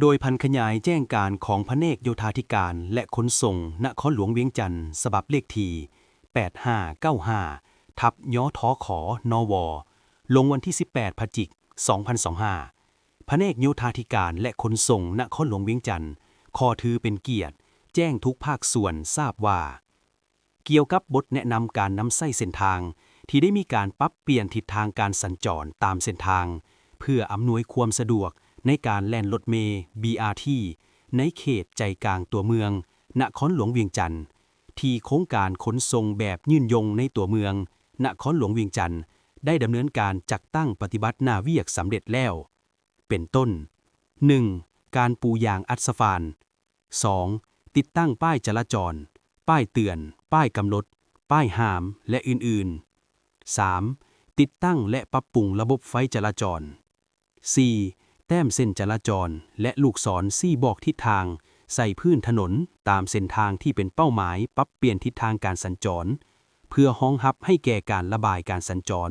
ໂດຍຜັນຂະຫຍາຍແຈ້ງການຂອງພະແນກໂຍທາທິການ ແລະ ຂົນສົ່ງນະຄອນຫຼວງວຽງຈັນ ສະບັບເລກທີ ແປດຫ້າເກົ້າຫ້າ ທັບ ຍທຂ ນວ ລົງວັນທີ ສິບແປດ ພະຈິກ ສອງພັນຊາວຫ້າ ພະແນກໂຍທາທິການ ແລະ ຂົນສົ່ງນະຄອນຫຼວງວຽງຈັນ ຂໍຖືເປັນກຽດແຈ້ງທຸກພາກສ່ວນຊາບວ່າ ກ່ຽວກັບບົດແນະນຳການນຳໃຊ້ເສັ້ນທາງ ທີ່ໄດ້ມີການປັບປ່ຽນທິດທາງການສັນຈອນຕາມເສັ້ນທາງ ເພື່ອອຳນວຍຄວາມສະດວກໃນການແລ່ນລົດເມ ບີອາທີ ໃນເຂດໃຈກາງຕົວເມືອງນະຄອນຫຼວງວຽງຈັນ ທີ່ໂຄງການຂົນສົ່ງແບບຍືນຍົງໃນຕົວເມືອງນະຄອນຫຼວງວຽງຈັນ ໄດ້ດຳເນີນການຈັດຕັ້ງປະຕິບັດໜ້າວຽກສຳເລັດແລ້ວ ເປັນຕົ້ນ ໜຶ່ງ ການປູຢາງອັດສະຟານ, ສອງ ຕິດຕັ້ງປ້າຍຈະລາຈອນ, ປ້າຍເຕືອນ, ປ້າຍກຳນົດ, ປ້າຍຫ້າມ ແລະ ອື່ນໆ, ສາມ ຕິດຕັ້ງ ແລະ ປັບປຸງລະບົບໄຟຈະລາຈອນ, ສີ່ ແຕ້ມເສັ້ນຈະລາຈອນ ແລະ ລູກສອນຊີ້ບອກທິດທາງໃສ່ພື້ນຖະໜົນຕາມເສັ້ນທາງທີ່ເປັນເປົ້າໝາຍປັບປ່ຽນທິດທາງການສັນຈອນ ເພື່ອຮອງຮັບໃຫ້ແກ່ການລະບາຍການສັນຈອນ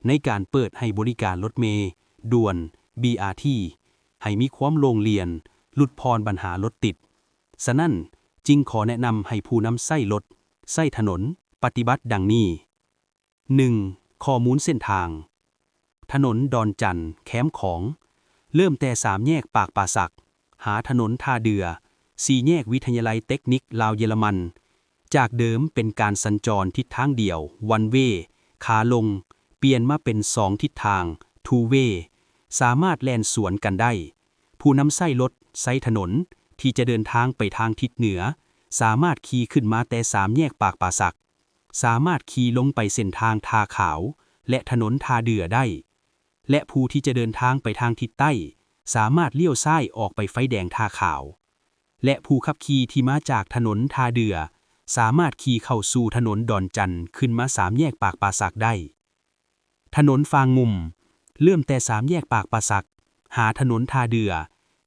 ໃນການເປີດໃຫ້ບໍລິການລົດເມດ່ວນ ບີອາທີ ໃຫ້ມີຄວາມໂລ່ງລ່ຽນ, ຫຼຸດຜ່ອນບັນຫາລົດຕິດ. ສະນັ້ນ, ຈຶ່ງຂໍແນະນຳໃຫ້ຜູ້ນຳໃຊ້ລົດໃຊ້ຖະໜົນປະຕິບັດດັ່ງນີ້. ໜຶ່ງ ຂໍ້ມູນເສັ້ນທາງ. ຖະໜົນດອນຈັນ ແຄມຂອງ, ເລີ່ມແຕ່ສາມແຍກປາກປາສັກ ຫາຖະໜົນທ່າເດື່ອ, ສີ່ແຍກວິທະຍາໄລເຕັກນິກລາວເຢຍລະມັນ, ຈາກເດີມເປັນການສັນຈອນທິດທາງດຽວ ວັນເວ ຂາລົງ, ປ່ຽນມາເປັນສອງທິດທາງ ທູເວ ສາມາດແລ່ນສວນກັນໄດ້. ຜູ້ນຳໃຊ້ລົດໃຊ້ຖະໜົນທີ່ຈະເດີນທາງໄປທາງທິດເໜືອ ສາມາດຂີ່ຂຶ້ນມາແຕ່ສາມແຍກປາກປາສັກ, ສາມາດຂີ່ລົງໄປເສັ້ນທາງທ່າຂາວ ແລະ ຖະໜົນທ່າເດື່ອໄດ້ ແລະ ຜູ້ທີ່ຈະເດີນທາງໄປທາງທິດໃຕ້ ສາມາດລ້ຽວຊ້າຍອອກໄປໄຟແດງທ່າຂາວ ແລະ ຜູ້ຂັບຂີ່ທີ່ມາຈາກຖະໜົນທ່າເດື່ອ ສາມາດຂີ່ເຂົ້າສູ່ຖະໜົນດອນຈັນ ຂຶ້ນມາສາມແຍກປາກປາສັກໄດ້. ຖະໜົນຟາງງຸ່ມ ເລີ່ມແຕ່ສາມແຍກປາກປາສັກ ຫາຖະໜົນທ່າເດື່ອ,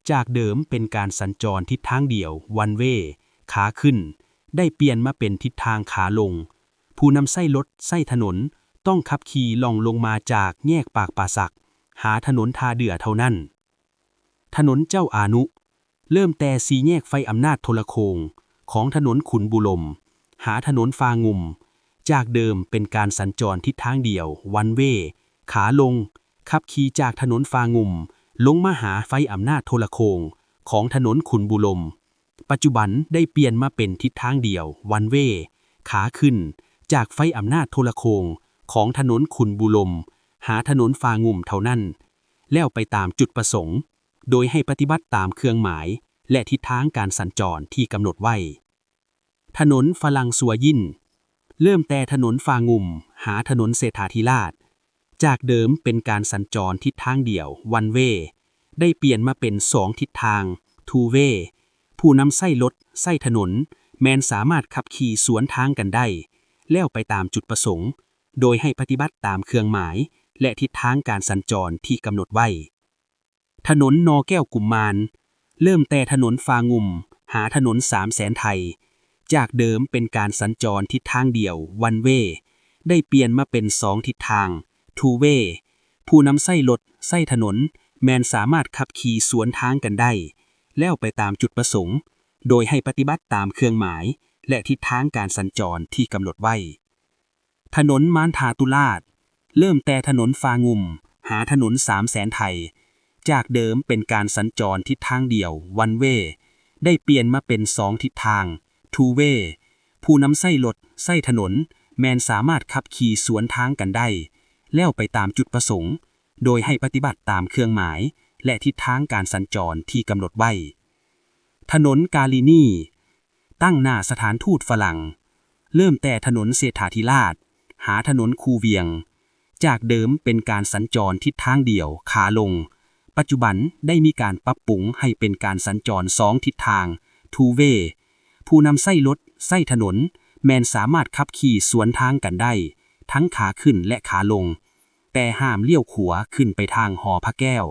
ຈາກເດີມເປັນການສັນຈອນທິດທາງດຽວ ວັນເວ ຂາຂຶ້ນ, ໄດ້ປ່ຽນມາເປັນທິດທາງຂາລົງ. ຜູ້ນຳໃຊ້ລົດໃຊ້ຖະໜົນຕ້ອງຂັບຂີ່ລ່ອງລົງມາຈາກແຍກປາກປາສັກ ຫາຖະໜົນທ່າເດື່ອເທົ່ານັ້ນ. ຖະໜົນເຈົ້າອານຸ ເລີ່ມແຕ່ສີ່ແຍກໄຟອຳນາດໂທລະໂຄ່ງຂອງຖະໜົນຂຸນບູລົມ ຫາຖະໜົນຟາງງຸ່ມ, ຈາກເດີມເປັນການສັນຈອນທິດທາງດຽວ ວັນເວ ຂາລົງ, ຂັບຂີ່ຈາກຖະໜົນຟາງງຸ່ມລົງມາຫາໄຟອຳນາດໂທລະໂຄ່ງຂອງຖະໜົນຂຸນບູລົມ, ປັດຈຸບັນໄດ້ປ່ຽນມາເປັນທິດທາງດຽວ ວັນເວ ຂາຂຶ້ນ, ຈາກໄຟອຳນາດໂທລະໂຄ່ງຂອງຖະໜົນຂຸນບູລົມ ຫາຖະໜົນຟາງງຸ່ມເທົ່ານັ້ນ, ແລ້ວໄປຕາມຈຸດປະສົງ ໂດຍໃຫ້ປະຕິບັດຕາມເຄື່ອງໝາຍ ແລະ ທິດທາງການສັນຈອນທີ່ກຳນົດໄວ້. ຖະໜົນຝຣັ່ງສັວຢິນ ເລີ່ມແຕ່ຖະໜົນຟາງງຸ່ມ ຫາຖະໜົນເສດຖາທິລາດ, ຈາກເດີມເປັນການສັນຈອນທິດທາງດຽວ ວັນເວ ໄດ້ປ່ຽນມາເປັນສອງທິດທາງ ທູເວ. ຜູ້ນຳໃຊ້ລົດໃຊ້ຖະໜົນແມ່ນສາມາດຂັບຂີ່ສວນທາງກັນໄດ້ ແລ້ວໄປຕາມຈຸດປະສົງ ໂດຍໃຫ້ປະຕິບັດຕາມເຄື່ອງໝາຍ ແລະ ທິດທາງການສັນຈອນທີ່ກຳນົດໄວ້. ຖະໜົນໜໍ່ແກ້ວກຸມມານ ເລີ່ມແຕ່ຖະໜົນຟາງງຸ່ມ ຫາຖະໜົນສາມແສນໄທ, ຈາກເດີມເປັນການສັນຈອນທິດທາງດຽວ ວັນເວ ໄດ້ປ່ຽນມາເປັນສອງທິດທາງ ທູເວ. ຜູ້ນຳໃຊ້ລົດໃຊ້ຖະໜົນແມ່ນສາມາດຂັບຂີ່ສວນທາງກັນໄດ້ ແລ້ວໄປຕາມຈຸດປະສົງ ໂດຍໃຫ້ປະຕິບັດຕາມເຄື່ອງໝາຍ ແລະ ທິດທາງການສັນຈອນທີ່ກຳນົດໄວ້. ຖະໜົນມານທາຕຸລາດ ເລີ່ມແຕ່ຖະໜົນຟາງງຸ່ມ ຫາຖະໜົນສາມແສນໄທ, ຈາກເດີມເປັນການສັນຈອນທິດທາງດຽວ ວັນເວ ໄດ້ປ່ຽນມາເປັນສອງທິດທາງ ທູເວ. ຜູ້ນຳໃຊ້ລົດໃຊ້ຖະໜົນແມ່ນສາມາດຂັບຂີ່ສວນທາງກັນໄດ້ ແລ້ວໄປຕາມຈຸດປະສົງ ໂດຍໃຫ້ປະຕິບັດຕາມເຄື່ອງໝາຍ ແລະ ທິດທາງການສັນຈອນທີ່ກຳນົດໄວ້. ຖະໜົນກາລິນີ ຕັ້ງໜ້າສະຖານທູດຝຣັ່ງ, ເລີ່ມແຕ່ຖະໜົນເສດຖາທິລາດ ຫາຖະໜົນຄູວຽງ, ຈາກເດີມເປັນການສັນຈອນທິດທາງດຽວຂາລົງ, ປັດຈຸບັນໄດ້ມີການປັບປຸງໃຫ້ເປັນການສັນຈອນສອງທິດທາງ, ທູເວ. ຜູ້ນຳໃຊ້ລົດໃຊ້ຖະໜົນແມ່ນສາມາດຂັບຂີ່ສວນທາງກັນໄດ້ ທັງຂາຂຶ້ນ ແລະ ຂາລົງ, ແຕ່ຫ້າມລ້ຽວຂວາຂຶ້ນໄປທາງຫໍພະແກ້ວ,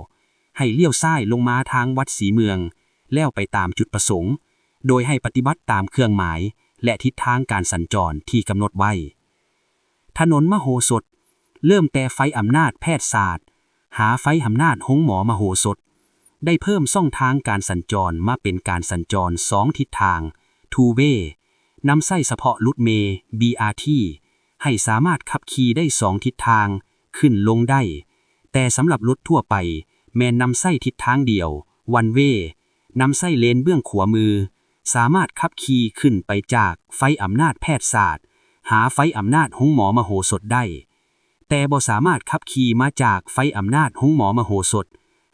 ໃຫ້ລ້ຽວຊ້າຍລົງມາທາງວັດສີເມືອງ ແລ້ວໄປຕາມຈຸດປະສົງ, ໂດຍໃຫ້ປະຕິບັດຕາມເຄື່ອງໝາຍ ແລະ ທິດທາງການສັນຈອນທີ່ກຳນົດໄວ້. ຖະໜົນມະໂຫສົດ ເລີ່ມແຕ່ໄຟອຳນາດແພດສາດ ຫາໄຟອຳນາດໂຮງໝໍມະໂຫສົດ, ໄດ້ເພີ່ມຊ່ອງທາງການສັນຈອນມາເປັນການສັນຈອນສອງທິດທາງ Two Way ນຳໃຊ້ສະເພາະລົດເມ ບີອາທີ ໃຫ້ສາມາດຂັບຂີ່ໄດ້ສອງທິດທາງ ຂຶ້ນລົງໄດ້, ແຕ່ສຳລັບລົດທົ່ວໄປແມ່ນນຳໃຊ້ທິດທາງດຽວ One Way ນຳໃຊ້ເລນເບື້ອງຂວາມື, ສາມາດຂັບຂີ່ຂຶ້ນໄປຈາກໄຟອຳນາດແພດສາດ ຫາໄຟອຳນາດໂຮງໝໍມະໂຫສົດໄດ້, ແຕ່ບໍ່ສາມາດຂັບຂີ່ມາຈາກໄຟອຳນາດໂຮງໝໍມະໂຫສົດ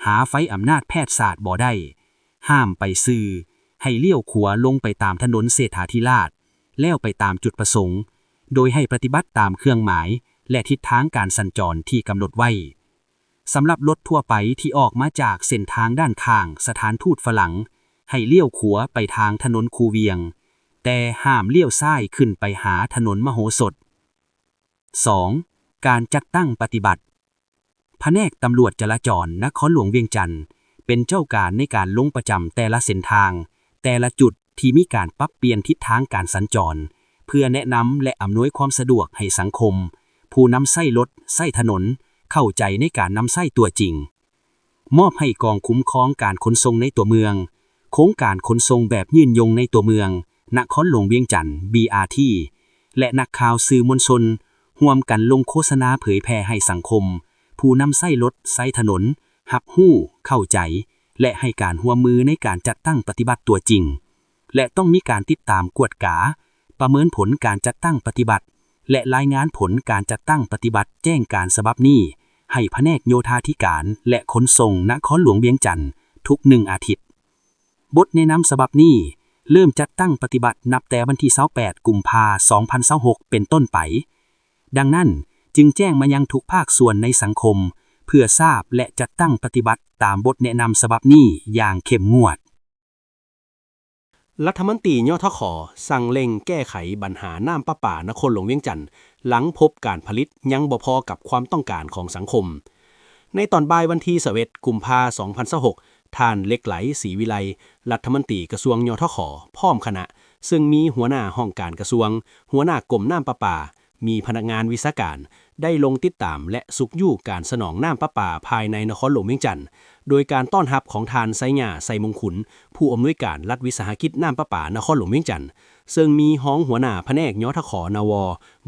ຫາໄຟອຳນາດແພດສາດບໍ່ໄດ້. ຫ້າມໄປຊື່, ໃຫ້ລ້ຽວຂວາລົງໄປຕາມຖະໜົນເສດຖາທິລາດ ແລ້ວໄປຕາມຈຸດປະສົງ, ໂດຍໃຫ້ປະຕິບັດຕາມເຄື່ອງໝາຍ ແລະ ທິດທາງການສັນຈອນທີ່ກຳນົດໄວ້. ສຳລັບລົດທົ່ວໄປທີ່ອອກມາຈາກເສັ້ນທາງດ້ານຂ້າງສະຖານທູດຝຣັ່ງ, ໃຫ້ລ້ຽວຂວາໄປທາງຖະໜົນຄູວຽງ, ແຕ່ຫ້າມລ້ຽວຊ້າຍຂຶ້ນໄປຫາຖະໜົນມະໂຫສົດ. ສອງ. ການຈັດຕັ້ງປະຕິບັດ. ພະແນກຕຳຫຼວດຈະລາຈອນນະຄອນຫຼວງວຽງຈັນ ເປັນເຈົ້າການໃນການລົງປະຈຳແຕ່ລະເສັ້ນທາງ, ແຕ່ລະຈຸດທີ່ມີການປັບປ່ຽນທິດທາງການສັນຈອນ ເພື່ອແນະນຳ ແລະ ອຳນວຍຄວາມສະດວກໃຫ້ສັງຄົມ, ຜູ້ນຳໃຊ້ລົດໃຊ້ຖະໜົນ ເຂົ້າໃຈໃນການນຳໃຊ້ຕົວຈິງ. ມອບໃຫ້ກອງຄຸ້ມຄອງການຂົນສົ່ງໃນຕົວເມືອງ, ໂຄງການຂົນສົ່ງແບບຍືນຍົງໃນຕົວເມືອງ ນະຄອນຫຼວງວຽງຈັນ ບີອາທີ ແລະ ນັກຂ່າວສື່ມວນຊົນ ຮ່ວມກັນລົງໂຄສະນາເຜີຍແຜ່ໃຫ້ສັງຄົມ, ຜູ້ນຳໃຊ້ລົດໃຊ້ຖະໜົນ ຮັບຮູ້, ເຂົ້າໃຈ ແລະ ໃຫ້ການຮ່ວມມືໃນການຈັດຕັ້ງປະຕິບັດຕົວຈິງ ແລະ ຕ້ອງມີການຕິດຕາມກວດກາ, ປະເມີນຜົນການຈັດຕັ້ງປະຕິບັດ ແລະ ລາຍງານຜົນການຈັດຕັ້ງປະຕິບັດແຈ້ງການສະບັບນີ້ ໃຫ້ພະແນກໂຍທາທິການ ແລະ ຂົນສົ່ງນະຄອນຫຼວງວຽງຈັນ ທຸກໜຶ່ງອາທິດ. ບົດແນະນຳສະບັບນີ້ເລີ່ມຈັດຕັ້ງປະຕິບັດນັບແຕ່ວັນທີຊາວແປດ ກຸມພາ ສອງພັນຊາວຫົກ ເປັນຕົ້ນໄປ. ດັ່ງນັ້ນ, ຈຶ່ງແຈ້ງມາຍັງທຸກພາກສ່ວນໃນສັງຄົມ ເພື່ອຊາບ ແລະ ຈັດຕັ້ງປະຕິບັດຕາມບົດແນະນຳສະບັບນີ້ຢ່າງເຂັ້ມງວດ. ລັດຖະມົນຕີ ຍທຂ ສັ່ງເລັ່ງແກ້ໄຂບັນຫານ້ຳປະປານະຄອນຫຼວງວຽງຈັນ ຫຼັງພົບການຜະລິດຍັງບໍ່ພໍກັບຄວາມຕ້ອງການຂອງສັງຄົມ. ໃນຕອນບ່າຍວັນທີຊາວເອັດ ກຸມພາ ສອງພັນຊາວຫົກ ທ່ານ ເຫຼັກໄຫຼ ສີວິໄລ ລັດຖະມົນຕີກະຊວງ ຍທຂ ພ້ອມຄະນະ, ເຊິ່ງມີຫົວໜ້າຫ້ອງການກະຊວງ, ຫົວໜ້າກົມນ້ຳປະປາ, ມີພະນັກງານວິຊາການ ໄດ້ລົງຕິດຕາມ ແລະ ຊຸກຍູ້ການສະໜອງນ້ຳປະປາພາຍໃນນະຄອນຫຼວງວຽງຈັນ ໂດຍການຕ້ອນຮັບຂອງທ່ານ ໄຊຍາ ໄຊມົງຄຸນ ຜູ້ອຳນວຍການລັດວິສາຫະກິດນ້ຳປະປານະຄອນຫຼວງວຽງຈັນ, ເຊິ່ງມີຮອງຫົວໜ້າພະແນກ ຍທຂ ນວ,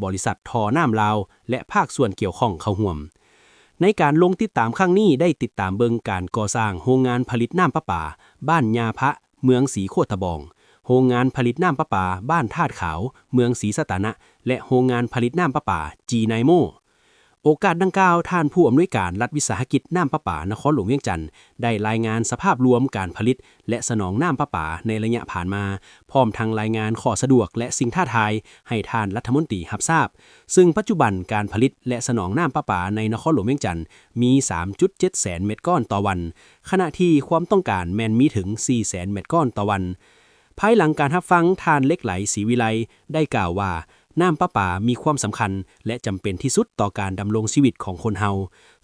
ບໍລິສັດທໍ່ນ້ຳລາວ ແລະ ພາກສ່ວນກ່ຽວຂ້ອງເຂົ້າຮ່ວມ. ໃນການລົງຕິດຕາມຄັ້ງນີ້ ໄດ້ຕິດຕາມເບິ່ງການກໍ່ສ້າງໂຮງງານຜະລິດນ້ຳປະປາບ້ານຍາພະ ເມືອງສີໂຄດຕະບອງ, ໂຮງງານຜະລິດນ້ຳປະປາບ້ານທາດຂາວ ເມືອງສີສະຕານະ ແລະ ໂຮງງານຜະລິດນ້ຳປະປາຈີໄນໂມ. ໂອກາດດັ່ງກ່າວ, ທ່ານຜູ້ອຳນວຍການລັດວິສາຫະກິດນ້ຳປະປານະຄອນຫຼວງວຽງຈັນ ໄດ້ລາຍງານສະພາບລວມການຜະລິດ ແລະ ສະໜອງນ້ຳປະປາໃນໄລຍະຜ່ານມາ, ພ້ອມທັງລາຍງານຂໍ້ສະດວກ ແລະ ສິ່ງທ້າທາຍໃຫ້ທ່ານລັດຖະມົນຕີຮັບຊາບ, ເຊິ່ງປັດຈຸບັນການຜະລິດ ແລະ ສະໜອງນ້ຳປະປາໃນນະຄອນຫຼວງວຽງຈັນມີສາມຈຸດເຈັດແສນແມັດກ້ອນຕໍ່ວັນ, ຂະນະທີ່ຄວາມຕ້ອງການແມ່ນມີເຖິງສີ່ແສນແມັດກ້ອນຕໍ່ວັນ. ພາຍຫຼັງການຮັບຟັງ, ທ່ານ ເຫຼັກໄຫຼ ສີວິໄລ ໄດ້ກ່າວວ່າ, ນ້ຳປະປາມີຄວາມສຳຄັນ ແລະ ຈຳເປັນທີ່ສຸດຕໍ່ການດຳລົງຊີວິດຂອງຄົນເຮົາ,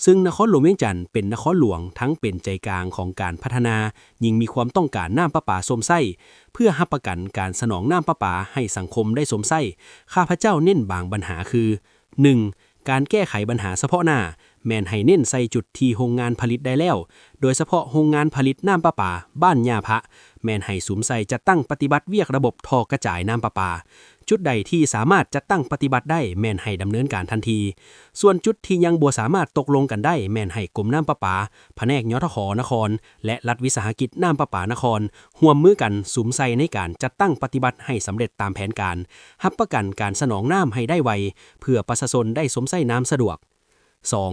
ເຊິ່ງນະຄອນຫຼວງວຽງຈັນເປັນນະຄອນຫຼວງ ທັງເປັນໃຈກາງຂອງການພັດທະນາ, ຍິ່ງມີຄວາມຕ້ອງການນ້ຳປະປາຊົມໃຊ້. ເພື່ອຮັບປະກັນການສະໜອງນ້ຳປະປາໃຫ້ສັງຄົມໄດ້ຊົມໃຊ້, ຂ້າພະເຈົ້າເນັ້ນບາງບັນຫາຄື, ໜຶ່ງ ການແກ້ໄຂບັນຫາສະເພາະໜ້າ ແມ່ນໃຫ້ເນັ້ນໃສ່ຈຸດທີ່ໂຮງງານຜະລິດໄດ້ແລ້ວ, ໂດຍສະເພາະໂຮງງານຜະລິດນ້ຳປະປາບ້ານຍາພະ ແມ່ນໃຫ້ສຸມໃສ່ຈັດຕັ້ງປະຕິບັດວຽກລະບົບທໍ່ກະຈາຍນ້ຳປະປາ. ຈຸດໃດທີ່ສາມາດຈັດຕັ້ງປະຕິບັດໄດ້ ແມ່ນໃຫ້ດຳເນີນການທັນທີ. ສ່ວນຈຸດທີ່ຍັງບໍ່ສາມາດຕົກລົງກັນໄດ້ ແມ່ນໃຫ້ກົມນ້ຳປະປາ, ພະແນກ ຍທຂ ນະຄອນ ແລະ ລັດວິສາຫະກິດນ້ຳປະປານະຄອນ ຮ່ວມມືກັນສຸມໃສ່ໃນການຈັດຕັ້ງປະຕິບັດໃຫ້ສຳເລັດຕາມແຜນການ, ຮັບປະກັນການສະໜອງນ້ຳໃຫ້ໄດ້ໄວ ເພື່ອປະຊາຊົນໄດ້ຊົມໃຊ້ນ້ຳສະດວກ. ສອງ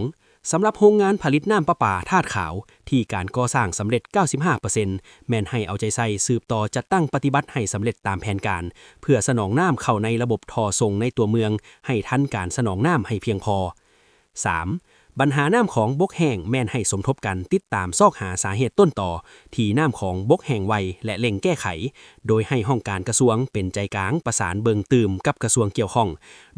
ສຳລັບໂຮງງານຜະລິດນ້ຳປະປາທາດຂາວ ທີ່ການກໍ່ສ້າງສຳເລັດເກົ້າສິບຫ້າເປີເຊັນ ແມ່ນໃຫ້ເອົາໃຈໃສ່ສືບຕໍ່ຈັດຕັ້ງປະຕິບັດໃຫ້ສຳເລັດຕາມແຜນການ ເພື່ອສະໜອງນ້ຳເຂົ້າໃນລະບົບທໍ່ສົ່ງໃນຕົວເມືອງ ໃຫ້ທັນການສະໜອງນ້ຳໃຫ້ພຽງພໍ. ສາມ ບັນຫານ້ຳຂອງບົກແຫ້ງ ແມ່ນໃຫ້ສົມທົບກັນຕິດຕາມຊອກຫາສາເຫດຕົ້ນຕໍ ທີ່ນ້ຳຂອງບົກແຫ້ງໄວ ແລະ ເລັ່ງແກ້ໄຂ, ໂດຍໃຫ້ຫ້ອງການກະຊວງເປັນໃຈກາງປະສານເບິ່ງຕື່ມກັບກະຊວງກ່ຽວຂ້ອງ,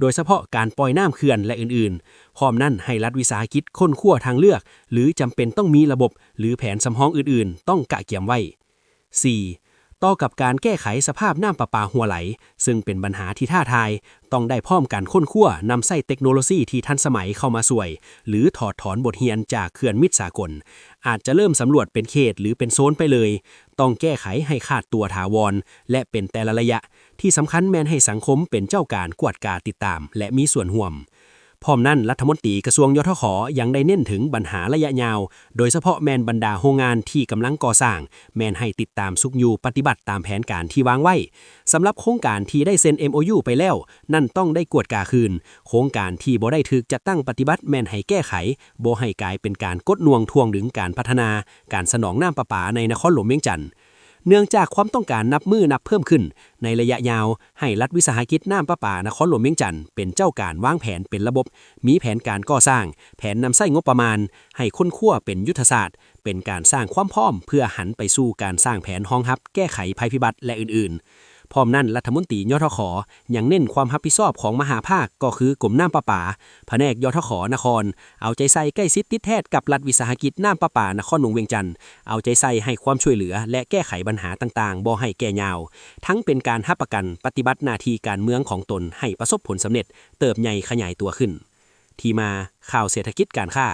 ໂດຍສະເພາະການປ່ອຍນ້ຳເຂື່ອນ ແລະ ອື່ນໆ. ພ້ອມນັ້ນ, ໃຫ້ລັດວິສາຫະກິດຄົ້ນຄວ້າທາງເລືອກ ຫຼື ຈຳເປັນຕ້ອງມີລະບົບ ຫຼື ແຜນສຳຮອງອື່ນໆ ຕ້ອງກະກຽມໄວ້. ສີ່ ຕໍ່ກັບການແກ້ໄຂສະພາບນ້ຳປະປາຮົ່ວໄຫຼ, ເຊິ່ງເປັນບັນຫາທີ່ທ້າທາຍ, ຕ້ອງໄດ້ພ້ອມກັນຄົ້ນຄວ້ານຳໃຊ້ເຕັກໂນໂລຊີທີ່ທັນສະໄໝເຂົ້າມາຊ່ວຍ ຫຼື ຖອດຖອນບົດຮຽນຈາກເຂື່ອນມິດສາກົນ. ອາດຈະເລີ່ມສຳຫຼວດເປັນເຂດ ຫຼື ເປັນໂຊນໄປເລີຍ, ຕ້ອງແກ້ໄຂໃຫ້ຂາດຕົວຖາວອນ ແລະ ເປັນແຕ່ລະໄລຍະ. ທີ່ສຳຄັນແມ່ນໃຫ້ສັງຄົມເປັນເຈົ້າການກວດກາຕິດຕາມ ແລະ ມີສ່ວນຮ່ວມ. ພ້ອມນັ້ນ, ລັດຖະມົນຕີກະຊວງ ຍທຂ ຍັງໄດ້ເນັ້ນເຖິງບັນຫາໄລຍະຍາວ, ໂດຍສະເພາະແມ່ນບັນດາໂຮງງານທີ່ກຳລັງກໍ່ສ້າງ, ແມ່ນໃຫ້ຕິດຕາມຊຸກຍູ້ປະຕິບັດຕາມແຜນການທີ່ວາງໄວ້. ສຳລັບໂຄງການທີ່ໄດ້ເຊັນ ເອັມໂອຢູ ໄປແລ້ວ, ນັ້ນຕ້ອງໄດ້ກວດກາຄືນ. ໂຄງການທີ່ບໍ່ໄດ້ຖືກຈັດຕັ້ງປະຕິບັດແມ່ນໃຫ້ແກ້ໄຂ, ບໍ່ໃຫ້ກາຍເປັນການກົດໜ່ວງຖ່ວງດຶງການພັດທະນາ, ການສະໜອງນ້ຳປະປາໃນນະຄອນຫຼວງວຽງຈັນ. ເນື່ອງຈາກຄວາມຕ້ອງການນັບມື້ນັບເພີ່ມຂຶ້ນ, ໃນໄລຍະຍາວ, ໃຫ້ລັດວິສາຫະກິດນ້ຳປະປານະຄອນຫຼວງວຽງຈັນເປັນເຈົ້າການວາງແຜນເປັນລະບົບ, ມີແຜນການກໍ່ສ້າງ, ແຜນນຳໃຊ້ງົບປະມານ, ໃຫ້ຄົ້ນຄວ້າເປັນຍຸດທະສາດ, ເປັນການສ້າງຄວາມພ້ອມເພື່ອຫັນໄປສູ່ການສ້າງແຜນຮອງຮັບແກ້ໄຂໄພພິບັດ ແລະ ອື່ນໆ. ພ້ອມນັ້ນ, ລັດຖະມົນຕີ ຍທຂ ຍັງເນັ້ນຄວາມຮັບຜິດຊອບຂອງມະຫາພາກ, ກໍຄືກົມນ້ຳປະປາ, ພະແນກ ຍທຂ ນະຄອນ, ເອົາໃຈໃສ່ໃກ້ຊິດຕິດແທດກັບລັດວິສາຫະກິດນ້ຳປະປານະຄອນຫຼວງວຽງຈັນ, ເອົາໃຈໃສ່ໃຫ້ຄວາມຊ່ວຍເຫຼືອ ແລະ ແກ້ໄຂບັນຫາຕ່າງໆບໍ່ໃຫ້ແກ່ຍາວ, ທັງເປັນການຮັບປະກັນປະຕິບັດໜ້າທີ່ການເມືອງຂອງຕົນໃຫ້ປະສົບຜົນສຳເລັດ, ເຕີບໃຫຍ່ຂະຫຍາຍຕົວຂຶ້ນ. ທີ່ມາ, ຂ່າວເສດຖະກິດການຄ້າ.